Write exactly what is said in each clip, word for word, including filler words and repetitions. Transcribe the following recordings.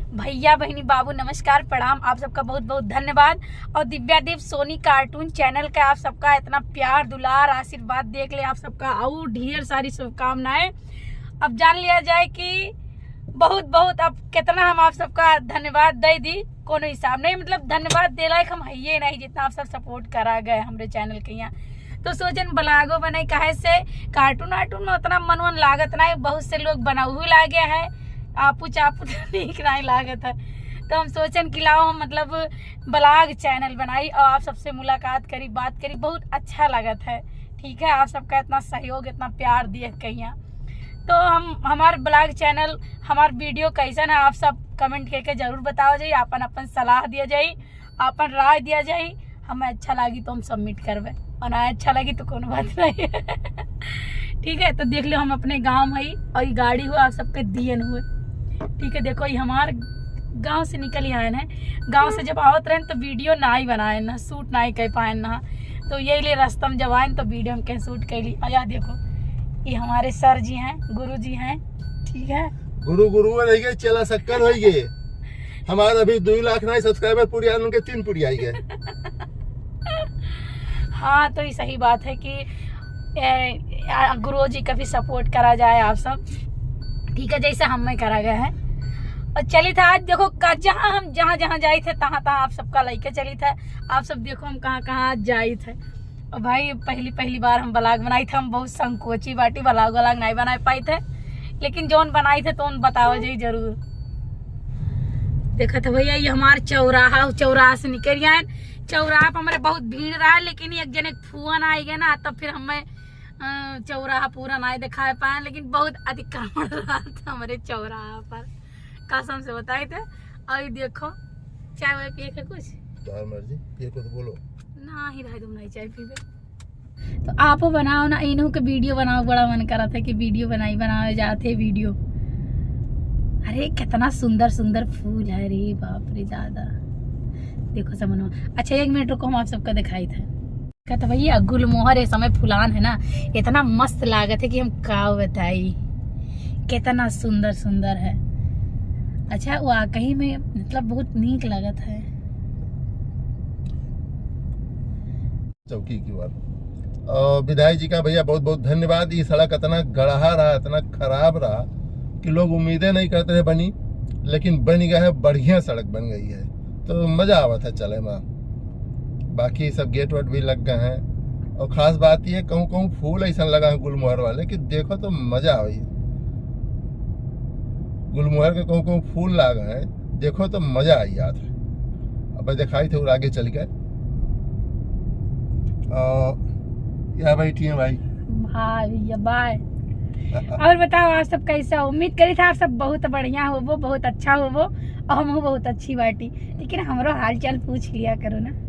भैया, बहिनी, बाबू, नमस्कार, प्रणाम, आप सबका बहुत बहुत धन्यवाद। और दिव्या दीप सोनी cartoon channel का आप सबका इतना प्यार, दुलार, आशीर्वाद देख ले आप सबका और ढेर सारी शुभकामनाएं। अब जान लिया जाए कि बहुत बहुत अब कितना हम आप सबका धन्यवाद दे दी, कोनो हिसाब नहीं, मतलब धन्यवाद दे लायक हम हइये नहीं, जितना आप सब support करा गए हमरे channel के यहाँ। तो सोचन ब्लॉगो बनाई, काहे से cartoon वार्टून में उतना मन वन लागत नहीं, बहुत से लोग बनाऊ लागे हैं, आपू चापू तो नीक नहीं लागत है। तो हम सोचन कि लाओ हम मतलब ब्लॉग channel बनाई और आप सबसे मुलाकात करी, बात करी, बहुत अच्छा लागत है। ठीक है, आप सबका इतना सहयोग, इतना प्यार दिए कहिया। तो हम हमार ब्लॉग channel, हमार video कैसन है, आप सब comment करके जरूर बताओ जाई, अपन अपन सलाह दिया जाई, अपन राय दिया जाई। हमें अच्छा लगी तो हम submit करबे, और ना अच्छा लगी तो कोनो बात नहीं। ठीक है, तो देख लो हम अपने गाँव में ही, और ये गाड़ी हुआ आप सबके दियन हुए। ठीक है, देखो ये हमार गाँव से निकल ही आए हैं। गाँव से जब आवत रहेन तो video ना ही बनाए ना, shoot ना ही कर पाए ना, तो यही लिए रास्ता में जब आए तो video हम कहीं shoot कर ली। और यहाँ देखो, ये हमारे sir जी हैं, गुरु जी हैं। ठीक है, गुरु गुरु रह गए, चेला शक्कर हो गए। हमारे अभी दो लाख नहीं subscriber पूरी आए, उनके तीन पूरी आई गए। हाँ, तो ये सही बात है कि ए, आ, गुरु जी का भी support करा जाए आप सब। ठीक है, जैसे हमें करा गया है। और चली था आज देखो का, जहाँ हम जहाँ जहाँ जाई थे तहाँ तहाँ आप सबका लइके चली था। आप सब देखो हम कहाँ कहाँ आज जाई थे। और भाई पहली पहली बार हम ब्लॉग बनाई थे, हम बहुत संकोची बाटी, ब्लॉग व्लॉग नहीं बना पाई थे, लेकिन जौन बनाई थे तो उन बताओ जाई जरूर। देखा था भैया, ये हमार चौराहा, चौराहा से निकल आए। चौराहा पर हमारे बहुत भीड़ रहा, लेकिन एक जने फोन आई गए ना, तब फिर हमें अ, चौराहा पूरा नाई दिखाए पाए, लेकिन बहुत अतिक्रमण रहा था हमारे चौराहा पर, कसम से बताई थे। और ये देखो, चाय वाय पिए के कुछ? तोहार मर्जी, पिए को तो बोलो। ना ही रहे, तुम नहीं चाय पीबे। तो आपो बनाओ ना, इन्हों के video बनाओ, बड़ा मन करा था कि video बनाई, बनावे जाते video। अरे कितना सुंदर सुंदर फूल है रे, बाप रे दादा। देखो समनवा, अच्छा एक मिनट रुको, हम आप सबका दिखाई था। कहता भैया गुलमोहर ये समय फुलान है ना, इतना मस्त लागत है कि हम का बताई, कितना सुंदर सुंदर है। अच्छा वाकई में मतलब बहुत नीक लागत है। चौकी की बात। और विधायक जी का भैया बहुत बहुत धन्यवाद। ये सड़क इतना गड़हा रहा, इतना खराब रहा कि लोग उम्मीदें नहीं करते थे बनी, लेकिन बन गया है, बढ़िया सड़क बन गई है, तो मजा आवत है चले में। बाकी सब गेट वेट भी लग गए हैं। और खास बात ये, कहूँ कहूँ फूल ऐसा लगा है गुलमोहर वाले कि देखो तो मजा आवे। गुलमोहर के कहूँ कहूँ फूल लाग हैं, देखो तो मजा आई जात है। अब दिखाई थे और आगे चल के। और यहाँ बैठी है भाई। हाँ भैया, bye। और बताओ, आप सब कैसे हो? उम्मीद करी था आप सब बहुत बढ़िया होबो, बहुत अच्छा होबो, और हमहू बहुत अच्छी बाटी। लेकिन हमरो हाल चाल पूछ लिया करो ना।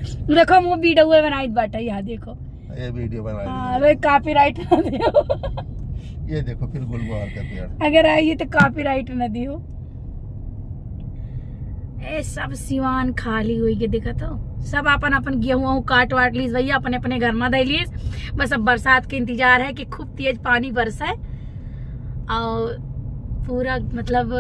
देखो, हम वो वीडियो बनाइत बाटे, यहाँ देखो। ये वीडियो बना हाँ, लीजिए। अबे copyright ना दियो। ये देखो, फिर गुलमोहर का पेड़। अगर आई तो copyright ना दियो। ए, सब सिवान खाली होई के देखा तो, सब अपन अपन गेहूं वहूं काट वाट लीस भैया, अपने अपने घर में दे लीस। बस अब बरसात के इंतजार है कि खूब तेज पानी बरसे और पूरा मतलब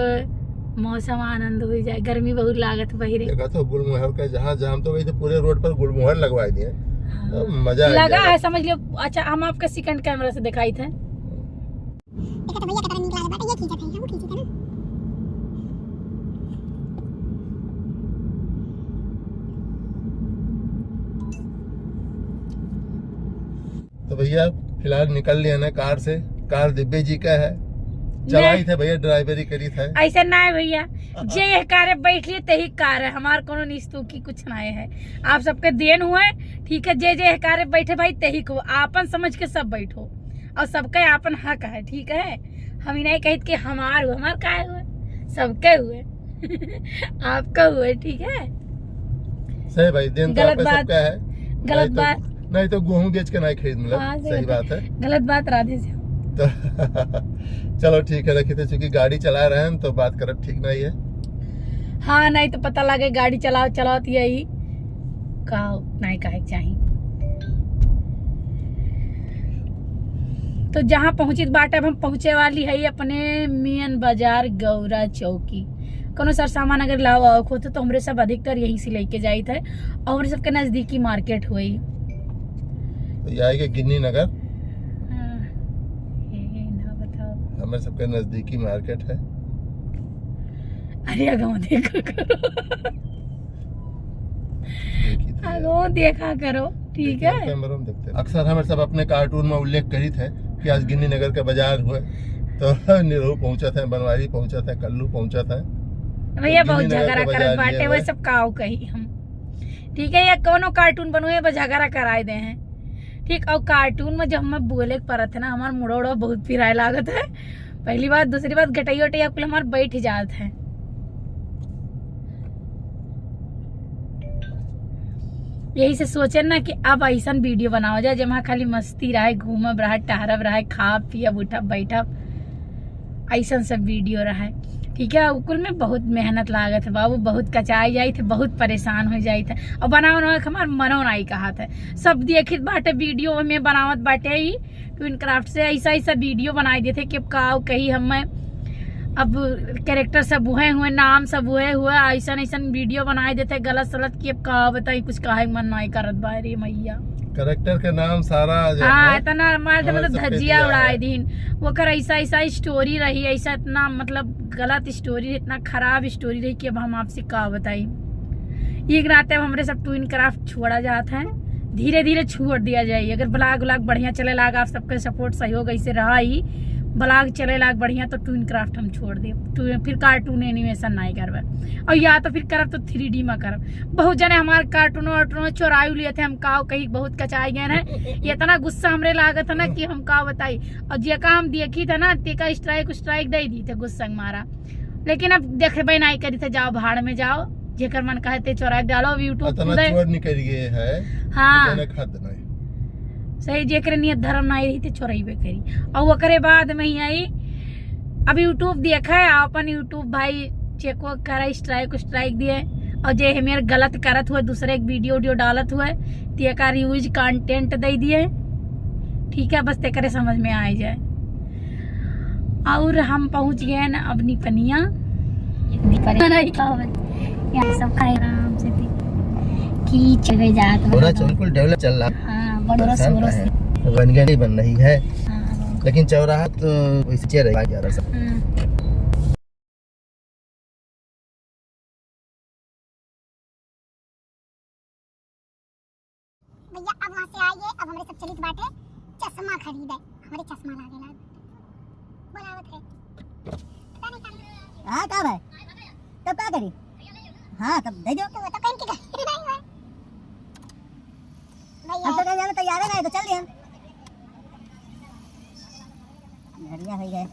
मौसम आनंद हो जाए। गर्मी बहुत लागत बहिरे। देखा तो गुलमोहर का जहाँ जाम तो वही तो पूरे रोड पर गुलमोहर लगवा दिए। हाँ। तो मजा आ लगा गया। है, समझ लियो। अच्छा, हम आपका second camera से दिखाई थे। देखा तो भैया कितना नीक लागत बाटे, ये खींचत है, हम खींचत है ना। तो भैया फिलहाल निकल लिया ना कार से। कार दिव्य जी का है, चलाई थे भैया, ड्राइवरी करी थे। ऐसा ना है भैया, जे यह कार में बैठ लिए तही कार है, हमार कोनो निस्तु की कुछ ना है। आप सबके देन हुए, ठीक है, जे जे यह कार में बैठे भाई तही को आपन समझ के सब बैठो, और सबका आपन हक है, ठीक है। हम ही नहीं कहित कि हमार हुए, हमार काहे हुए, सबके हुए। आपका हुए, ठीक है। सही भाई, दिन तो गलत आपका बात, सबका है। गलत नहीं तो, बात। नहीं तो गेहूं बेच के नहीं खरीद मिला। हाँ, सही सही बात बात है। गलत बात राधे से। तो चलो ठीक है, देखिए तो चूंकि गाड़ी चला रहे हैं तो बात करब ठीक नहीं है। हाँ, नहीं तो पता लगे गाड़ी चलाओ चलाओ तो यही का नहीं कहे के चाही। तो जहाँ पहुँचित बाटे, अब हम पहुँचे वाली है अपने मेन बाजार गौरा चौकी। कोनो सर सामान अगर लावा होत हो तो हमरे सब अधिकतर यहीं से लेके जाइत है, और हमरे सबके नजदीकी मार्केट होई। तो ये आएगा गिन्नी नगर। हाँ, ये ना बताओ। हमरे सबके नजदीकी मार्केट है। अरे, अगवा देखा करो। देखी तो यार। अगवा देखा करो, ठीक देखिए, है? कैमरा में देखते हैं। अक्सर हमरे सब अपने कार्टून में उल्लेख करित है कि आज गिन्नी नगर के बाजार हुए, तो निरहू पहुंचत है, बनवारी पहुंचत है, कल्लू पहुंचत है। भैया, तो बहुत गिन्नी नगर झगड़ा के करत बाजार ये बाटे, हुए। वह सब काव कही हम। ठीक है, या कौनो कार्टून बनवे, बस झगड़ा कराए दे हैं। ठीक, और कार्टून में जब हमें बोले के परत है ना, हमार मुड़ो उड़ो बहुत पिराए लागत है। पहली बात, दूसरी बात, गटई उटई कुल हमार बैठ जात है। यही से सोचे ना कि अब ऐसन वीडियो बनावा जाए, जेमा खाली मस्ती रहे, घूमब रहे, टहरब रहे, खाब, पियब, उठब, बैठब, ऐसन सब वीडियो रहे। ठीक है, उ कुल में बहुत मेहनत लागत है बाबू, बहुत कचाई जाइत है, बहुत परेशान हो जाइत है, और बना बना के हमार मनो नाई कहत है। सब देखित बाटे वीडियो में बनावत बाटे ही, ट्विन क्राफ्ट से ऐसा ऐसा वीडियो बनाई देते कि अब का कही, हम अब कैरेक्टर सब उहे हुए, नाम सब उहे हुए, ऐसन ऐसन वीडियो बनाई देते गलत सलत कि अब का बताई, कुछ कहे के मन नहीं करत बा रे मैया। कैरेक्टर के नाम सारा जो हाँ, है, इतना मार दे, हमारे मतलब सबके धज्जिया दिया उड़ाए है। दीन। ओकर ऐसा ऐसा स्टोरी रही, ऐसा इतना मतलब गलत स्टोरी, इतना खराब स्टोरी रही कि अब हम आपसे का बताई। एक नाते अब हमरे सब ट्विन क्राफ्ट छोड़ा जात है, धीरे धीरे छोड़ दिया जाए। अगर ब्लॉग व्लॉग बढ़िया चले लाग, आप सबके सपोर्ट सहयोग ऐसे रहा ही, ब्लॉग चले लाग बढ़िया, तो ट्विन क्राफ्ट हम छोड़ देब, ट्विन, फिर कार्टून एनिमेशन नहीं करबे, और या तो फिर करब तो थ्री डी में करब। बहुत जने हमार कार्टून वार्टून चोराई लिए थे, हम का कही बहुत कचाई गए हैं। इतना गुस्सा हमरे लागत है ना कि हम का बताई, और जेका हम देखी था ना, तेका स्ट्राइक स्ट्राइक दे दी थे गुस्सा के मारा। लेकिन अब देखबे नहीं करी थे, जाओ भाड़ में जाओ, जेकर मन कहे ते चोरा के डालो। अब YouTube इतना खुदे चोर निकल गए है, हाँ। जाने खात नहीं। सही, जेकरे नियत धर्म नहीं रही ते चोरइबे करी। और ओकरे बाद में ही आई, अब YouTube देखा है, अपन YouTube भाई चेक वेक करा, स्ट्राइक स्ट्राइक दिए, और जे हमें गलत करत हुए, दूसरे एक वीडियो वीडियो डालत हुए, तेका रिव्यूज कंटेंट दे दिए। ठीक है, बस तेकरे समझ में आ जाए। और हम पहुँच गए न अब निपनिया। निपनिया नहीं खावे। यहाँ सब खाए आराम से पी। की चले जात बा। पूरा बिल्कुल डेवलप चल रहा। हाँ, बड़ा परेशान जोरों से। है। रनगंडी बन रही है। हाँ। लेकिन चौराहा तो वैसे चल रही है। हाँ। भैया, अब वहाँ से आइए, अब हमरे सब चलित बाटे चश्मा खरीदे। हमरे चश्मा लागे लाग। बोलावत है। पता नहीं का। हाँ, का भाई? तब का करी? हाँ, तब दे दो। तो वो तो कहीं की गलती नहीं है। भैया। हम तो कहीं जाने तैयार है, तो चल रहे हम। घड़िया हो गए।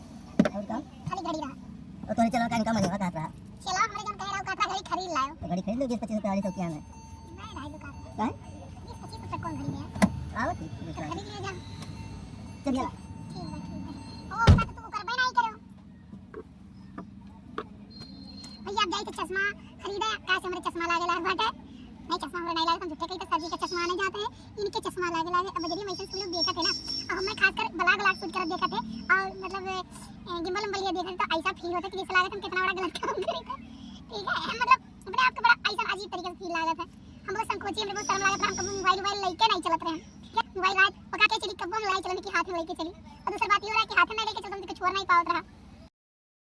और का? खाली घड़ी रहा। ओ, तोरे चलो, का इनका मजवा कहत रहा। चलो, हमरे जन कह रहा, कहत रहा, घड़ी खरीद लाओ। तो घड़ी खरीद लो, बीस पच्चीस रुपया वाली चौकिया में। नहीं, रहा दुकान में। का है? बीस पच्चीस रुपया कौन घड़ी में है? आओ, ठीक, ठीक तो है। खरीद ले जा। चल, चला। ठीक है, ठीक है। ओ, ओका तो तू करबे नहीं करो। भैया, आप जाई तो चश्मा खरीदे, काहे से हमरे चश्मा लागे लाग बाटे। नहीं, चश्मा हमरा नहीं लागत, हम झूठे कही तो सर जी का चश्मा आने जाते हैं, इनके चश्मा लागे लागे। अब बजरिया में ऐसे सब लोग देखत है ना, अब हमें खासकर ब्लॉग व्लॉग शूट करत देखत है, और मतलब, ए, गिम्बल उम्बल ये देखत है, तो ऐसा फील होता है कि जैसे लागत हम कितना बड़ा गलत काम करे थे। ठीक है, मतलब अपने आप को बड़ा ऐसा अजीब तरीके से फील लागत है। हम बहुत संकोची, हमरे बहुत शर्म लागत है, हम कभी मोबाइल वोबाइल लेके नहीं चलत रहे। ठीक है, मोबाइल आज पका के चली, कब्बो हम लाई चलने की हाथ में लेके चली, और दूसरी बात ये हो रहा है कि हाथ में नहीं लेके चलते, हम तो कुछ और नहीं पावत रहा।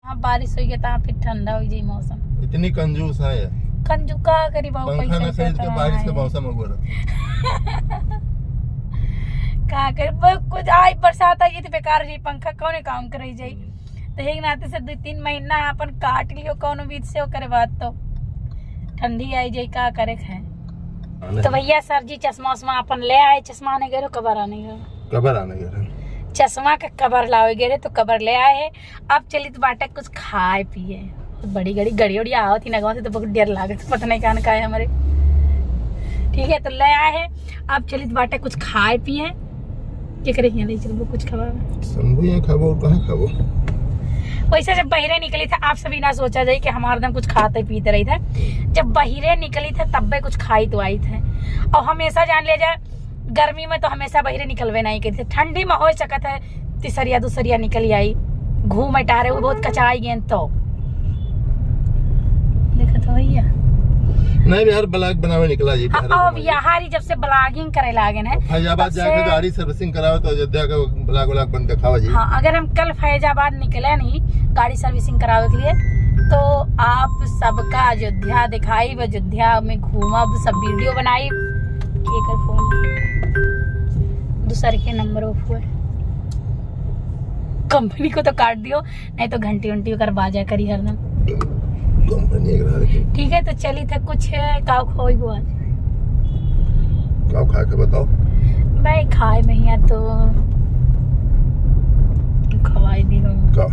हाँ, बारिश होई गया, तो फिर ठंडा हो जाई मौसम। इतनी कंजूस है ये। कंजू का करी बाबू, पंखा पैसा ना खरीद के इतना बारिश के है। मौसम में उगल। का करी, ब-, कुछ आई बरसात आई तो बेकार हो जाई, पंखा कौने काम करे जाई। हम्म। तो एक नाते से दो तीन महीना अपन काट लियो कौनो बीच से, ओकरे बाद तो ठंडी आई जाई, का करे खाए। आने तो भैया सर जी चश्मा उश्मा अपन ले आए, चश्मा आने गए रहो, कबर आने गए रहो? कबर आने गए रहो। चश्मा के कबर लावे गए रहे तो कबर ले आए है। अब चलित बाटे कुछ खाए पिए। बड़ी गड़ी गड़ी उड़ी आवत ही नगवा से तो बहुत डर लागत, पता नहीं कान का है हमारे। ठीक है, तो ले आए है, अब चलित बाटे कुछ खाए पिए। के करे हियां ले चलबो कुछ खावा। शंभू यहाँ खाबो और कहाँ खाबो? वैसे जब बहिरे निकली थे, आप सभी ना सोचा जाए कि हमारे दम कुछ खाते पीते रही थे। जब बहिरे निकली थे तब्बे कुछ खाई तो आई थे। और हमेशा जान लिया जाए गर्मी में तो हमेशा बहिरे निकलवे नहीं करी थे। ठंडी में हो सकत है तीसरिया दूसरिया निकल आई, घूमे टहरे, वो बहुत कचाई गेन तो। देखत हो भैया। नहीं यार, vlog बनावे निकला जी, हाँ, टहरे अब घूमे। यहाँ ही जब से vlogging करे लागे हैं, फैजाबाद तब जाके से गाड़ी servicing करावे तो अयोध्या का vlog व्लॉग बन दिखावा जी। हाँ, अगर हम कल फैजाबाद निकले नहीं गाड़ी servicing करावे के लिए, तो आप सबका अयोध्या दिखाई, अयोध्या में घूमब, सब video बनाई। एकर फोन दूसर के नंबर ऑफ हुए। कंपनी को तो काट दियो, नहीं तो घंटी उंटी ओकर बाजा करी हरदम। कंपनी एक रहा लेकिन। ठीक है, तो चली थे कुछ काव खोई बुआ। काव खा के बताओ। भाई खाए में हिया तो खवाई दी हो। का?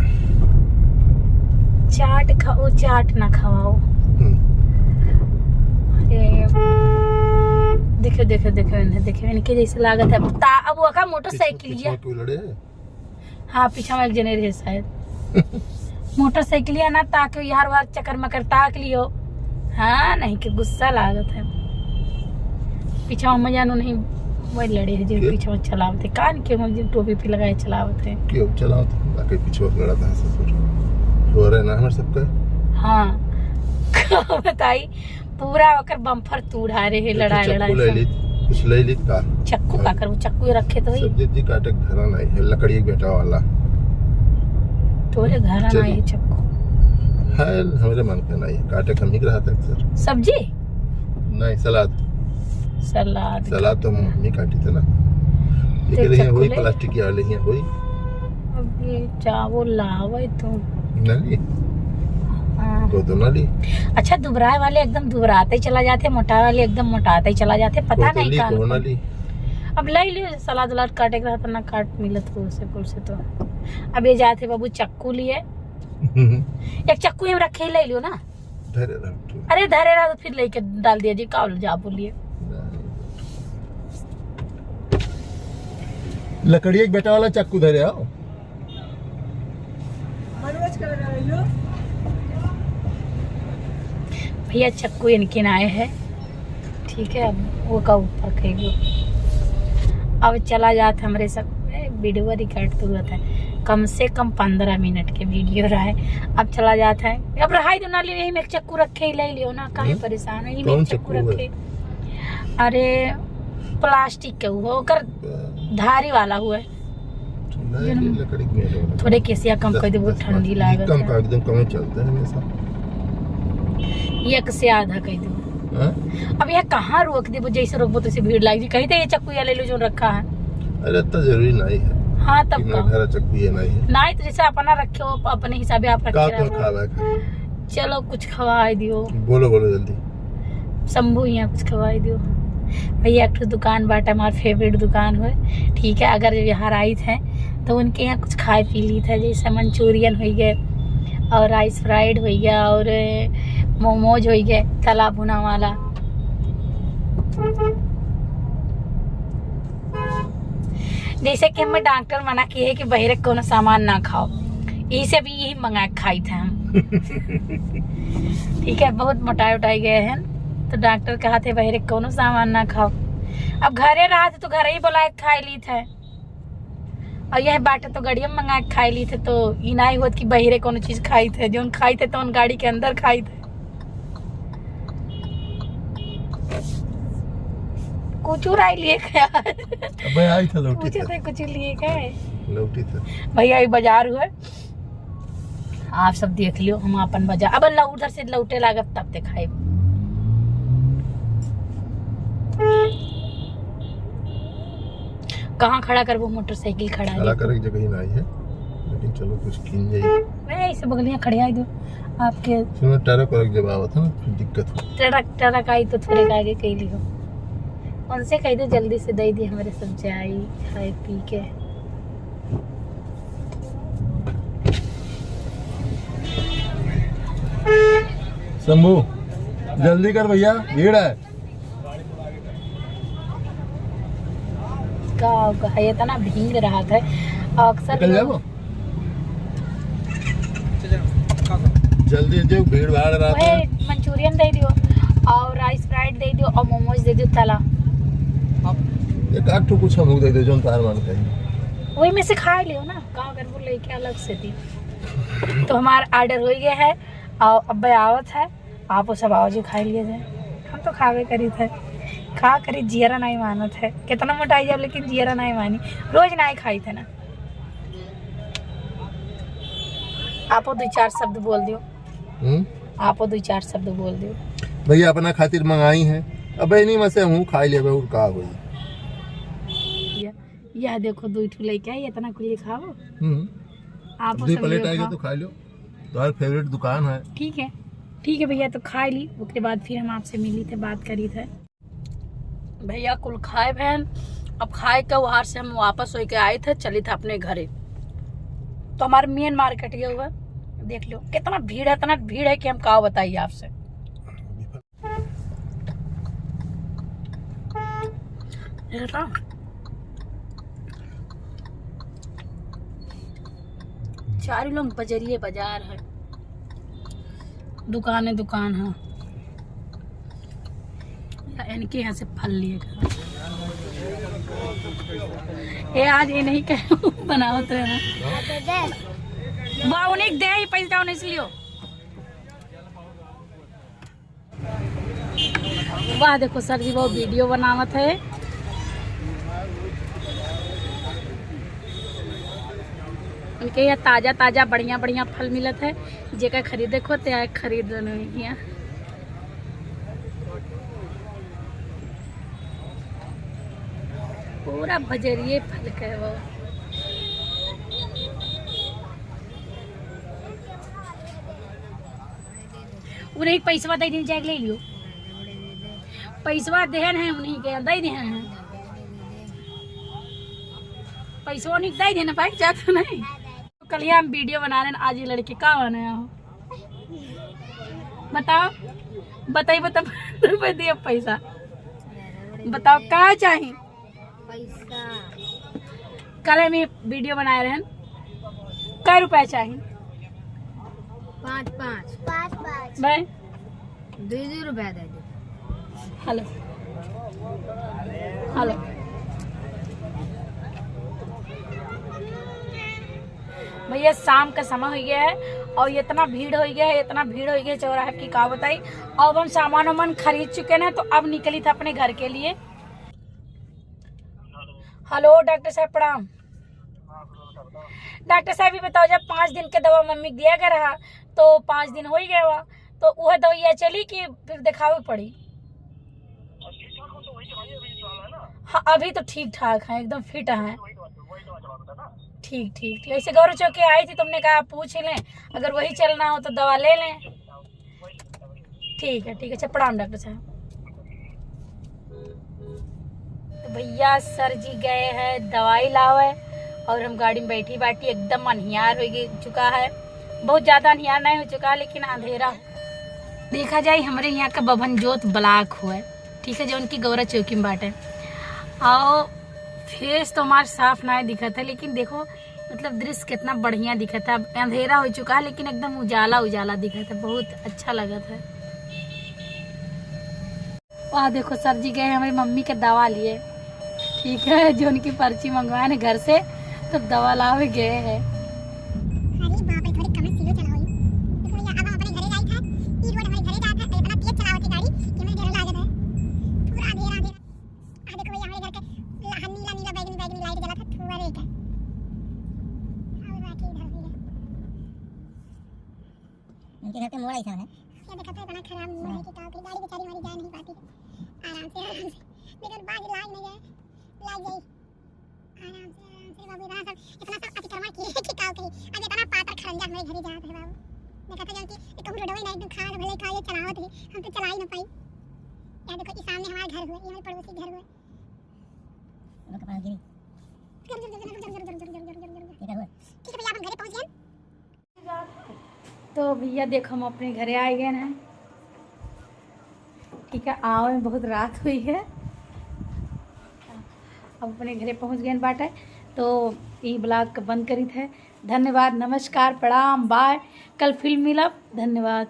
चाट खाओ, चाट ना खवाओ। हम्म। अरे, देखो, देखो, देखो इन्हें, देखो इनके जैसे लागत है। ता-, अब वो का मोटरसाइकिल पिछवा, है। पिछवा क्यों लड़े? हाँ, पीछा में एक जने रहे शायद। मोटरसाइकिलिया ना ताक यार, वार चक्कर मकर ताक लियो। हाँ, नहीं के गुस्सा लागत है। पीछा में जानो नहीं, वही लड़े है जो के? पीछा में चलावत है। कान के हम जो टोपी पे लगाए चलावत है। क्यों चलावत है? ताकि पीछे लड़ा था ससुर। हो रहे ना हमारे सबका। हाँ। बताई, पूरा ओकर bumper तूड़ा रहे, एक लड़ाई, चक्कू लड़ाई ले सब। ली, कुछ ले ली का? चक्कू का हाँ। करबू? चक्कू रखे तो ही। सब्जी जी काटे के धरा नहीं है, लकड़ी के बेटा वाला। तोरे घरा चलिए। नहीं है चक्कू? है, हमरे मन के नहीं है, काटे के हम ही रहा था अक्सर। सब्जी? नहीं, सलाद। सलाद। सलाद तो हम ही काटी थे ना। तो लेकिन ये चक्कू वही ले। प्लास्टिक वाले ही वही। अब ये चावल लावे तो। ना ली। हाँ। तो, तो ना ली। अच्छा, दुबराए वाले एकदम दुबराते ही चला जाते, मोटाए वाले एकदम मोटाते ही चला जाते, पता तो, तो नहीं ली, कान तो ना को। ली। अब ले लियो, सलाद उलाद काटे के रहता ना, काट मिलत हो उसे पुल से तो। अब ये जाते बाबू चक्कू लिए। एक चक्कू हम रखे ही ले लियो ना। धरे रह तू। अरे धरे रह तो फिर लेके डाल दिया जी, का जा बोलिए। लकड़िया के बेटा वाला चक्कू धरे आओ। भैया चक्कू इनके ना आए हैं, ठीक है, अब वो का ऊपर कहेंगे। अब चला जात हमरे सब, ए, video record तो हुआ था, कम से कम पन्द्रह मिनट के video रहा है। अब चला जात है, अब रहाई दो ना, ले यही में एक चक्कू रखे ही ले लियो ना, काहे हम्म? परेशान हो, यही में कौन एक चक्कू चक्कू है? रखे। अरे प्लास्टिक के हुआ, ओकर धारी वाला हुआ है। नहीं, जन-, ये लकड़ी के नहीं होगा। थोड़े केसिया कम दस, कर दे, वो दस ठंडी पाँच, ये लागत कम है। का एकदम कम ही चलता है हमेशा। एक से आधा कर दे। हाँ? अब ये कहाँ रोक देबो, जैसे रोकबो तैसे भीड़ लाग जी। कहीं तो ये चक्कू या ले लो जो रखा है। अरे इतना जरूरी नहीं है। हाँ, तब कि का? मेरा घर चक्कू ये नहीं है। नहीं तो जैसे अपना रखे हो, अपने हिसाबे आप रखे का रहो। खावा है? चलो कुछ खवाई दियो। बोलो, बोलो जल्दी। शंभू यहाँ कुछ खवाई दियो। भैया एक ठो दुकान बाटे, हमार favourite दुकान होए, ठीक है, अगर जब यहाँ आई थे तो उनके यहाँ कुछ खाए पी ली था, जैसे मंचूरियन होइ गए और राइस फ्राइड होइ गया और मोमोज होइ गए तला भुना वाला। जैसे कि हमें डॉक्टर मना किए है कि बहरे कोनो सामान ना खाओ, यही से भी यही मंगा के खाई थे हम। ठीक है, बहुत मोटाए उटाए गए हैं, तो डॉक्टर कहा थे बहरे कोनो सामान ना खाओ। अब घरे रहा थे तो घर ही बोला के खाई ली थे, और यह बाटे तो गड़िया में मंगा के खाई ली थे, तो ई नाई होत कि बहरे कोनो चीज खाई थे, जोन खाई थे तो उन गाड़ी के अंदर खाई थे। कुछ आई लिए क्या? अबे आई था लौटी पूछे था। थे कुछ लिए क्या है? लौटी था। भैया ये बाजार हुआ, आप सब देख लियो, हम अपन बाजार, अब लौ-, उधर से लौटे लागब तब दिखाई। कहाँ खड़ा करबो मोटरसाइकिल खड़ा खड़ा है। करे की जगह ही ना आई है, लेकिन चलो कुछ कीन जाई। मैं ऐसे बगलिया खड़िया दो आपके। सुनो, ट्रक व्रक जब आवत है ना, फिर दिक्कत हो। ट्रक, ट्रक आई तो थोड़े का आगे कह लियो। उनसे कह दो जल्दी से दे दी, हमारे सब जाई खाए पी के। शंभू, जल्दी कर भैया, भीड़ है। का, का, इतना भीड़ रहत है, अक्सर निकल लोग जाबो। जल्दी, जो भीड़ भाड़ रहत वही है। मंचूरियन दे दियो और राइस फ्राइड दे दियो और मोमोज दे दियो तला। एक आध ठो कुछ हमको दे दो, जोन तार मानता है। वही में से खाइ लियो ना, का करबो, लेके अलग से दी। तो हमार order होइ गया है, और अब आवत है, आप वो सब आओ जो खाइ लिए जाए। हम तो खावे करी थे, का करी, जियरा नहीं मानत है, कितना मोटाई जाओ लेकिन जियरा नहीं मानी, रोज नहीं खाई थे ना। आपो दो चार शब्द बोल दियो। हम्म? आपो दो चार शब्द बोल दियो। भैया अपना खातिर मंगाई है, अब इन्हीं में से हूँ खाइ लेबे, और का होई। यह, यह देखो, दो ठो लेके आई, इतना कुल खाओ। हम्म। आप दो सब plate लोग आएगी खाओ। तो खाइ लो, तुम्हार favourite दुकान है। ठीक है, ठीक है भैया, तो खाइ ली, ओकरे बाद फिर हम आपसे मिली थे, बात करी थे। भैया कुल खाए भैन, अब खाए के वहार से हम वापस होके आए थे, चली थे अपने घरे। तो हमार main market ये हुआ, देख लो कितना भीड़ है, इतना भीड़ है कि हम का बताइए आपसे। ये तो चारों लोग बजरिए बाजार है, दुकाने दुकान है। इनके यहाँ से फल लिए था। ये आज ये नहीं कहे बनावत रहे ना। बा उन्हीं दे ही पैसा उन्हीं से लियो। वाह, देखो सर जी, वो video बनावत है। उनके यहाँ ताजा ताजा बढ़िया बढ़िया फल मिलत है, जेका खरीदे को ते आए खरीद लेने यहाँ। पूरा बजरिए फल के वो। उन्हीं पैसवा दे दिन, जाके ले लियो। पैसवा देहन है उन्हीं के, दे देहन है। पैसवा उन्हीं के दे देना भाई, जा तो नहीं। कल ही हम video बना रहे हैं, आज ये लड़के का बनाया हो? बताओ, बताइए, बताओ, रुपये दिए पैसा। बताओ, का चाही? पैसा। कल हम ये video बनाए रहन, कै रुपया चाही? पाँच, पाँच। पाँच, पाँच। भाई? दो, दो रुपया दे दो। Hello, hello। भैया, शाम का समय हो गया है और इतना भीड़ हो गया है, इतना भीड़ हो गया है चौराहे की, का बताई। अब हम सामान वामान खरीद चुके हैं, तो अब निकली था अपने घर के लिए। Hello, डॉक्टर साहब, प्रणाम। डॉक्टर साहब, ये बताओ, जब पाँच दिन के दवा मम्मी दिया गया रहा, तो पाँच दिन हो ही गया हुआ, तो वह दवाइयाँ चली कि फिर दिखावे पड़ी? हाँ, अभी तो ठीक ठाक है, एकदम fit है। ठीक, ठीक, ठीक। ऐसे गौरव चौक के आई थी, तुमने कहा पूछ ही लें, अगर वही चलना हो तो दवा ले लें। ठीक है, ठीक है। अच्छा, प्रणाम डॉक्टर साहब। तो भैया, सर जी गए हैं दवाई लावे और हम गाड़ी में बैठी बाटी, एकदम अन्हियार हो गई, चुका है, बहुत ज़्यादा अन्हियार नहीं हो चुका, लेकिन अंधेरा। देखा जाए, हमरे यहाँ का बभन जोत block हुआ है, ठीक है, जो उनकी गौरा चौकी में बाटे। आओ, face तो हमार साफ नहीं दिखत है, लेकिन देखो, मतलब, दृश्य कितना बढ़िया दिखत है। अब अंधेरा हो चुका है, लेकिन एकदम उजाला उजाला दिखत है, बहुत अच्छा लगत है। वाह, देखो, सर जी गए हमारी मम्मी के दवा लिए, ठीक है, जो उनकी पर्ची मंगवाए ना घर से, तो दवा लावे गए हैं। अरे बाप रे, थोड़ी कम slow चलाओ ये। देखो भैया, अब हम अपने घरे जाई था, ई road हमारे घरे जात है, इतना तेज चलावत है गाड़ी कि हमें डर लागत है। पूरा अंधेरा, अंधेरा। आ देखो भैया, हमारे घर के ला-, नीला, नीला, बैगनी, बैगनी light जलत है, थुअरे के। और बाकी इधर भी है। उनके घर के मोड़ ऐसा है। ये देखा था, इतना खराब मोड़ है कि का करी, गाड़ी बेचारी हमारी जा नहीं पाती है। आराम से, आराम से। लेकिन बाज लाग नहीं गए, लाग जाई। आराम से, आराम से बाबू, इतना सब, इतना सब अतिक्रमण किए कि का करी। अब इतना पातर खड़ंजा हमारे घरे जात है बाबू। देखा था जौन कि एक कहूँ रोडवे ना, एकदम खाद भले का ये चलावत है, हम तो चला ही ना पाई। या देखो, ये सामने हमारा घर हुआ, ये हमारे पड़ोसी घर हुआ। ठीक है भैया, अब हम घरे पहुँच गए। तो भैया, देखो, हम अपने घरे आ गए हैं। ठीक है, आवे में बहुत रात हुई है, अब अपने घरे पहुँच गए बाटे। तो ई vlog के बंद करी थे। धन्यवाद, नमस्कार, प्रणाम, bye। कल फिर मिलब। धन्यवाद।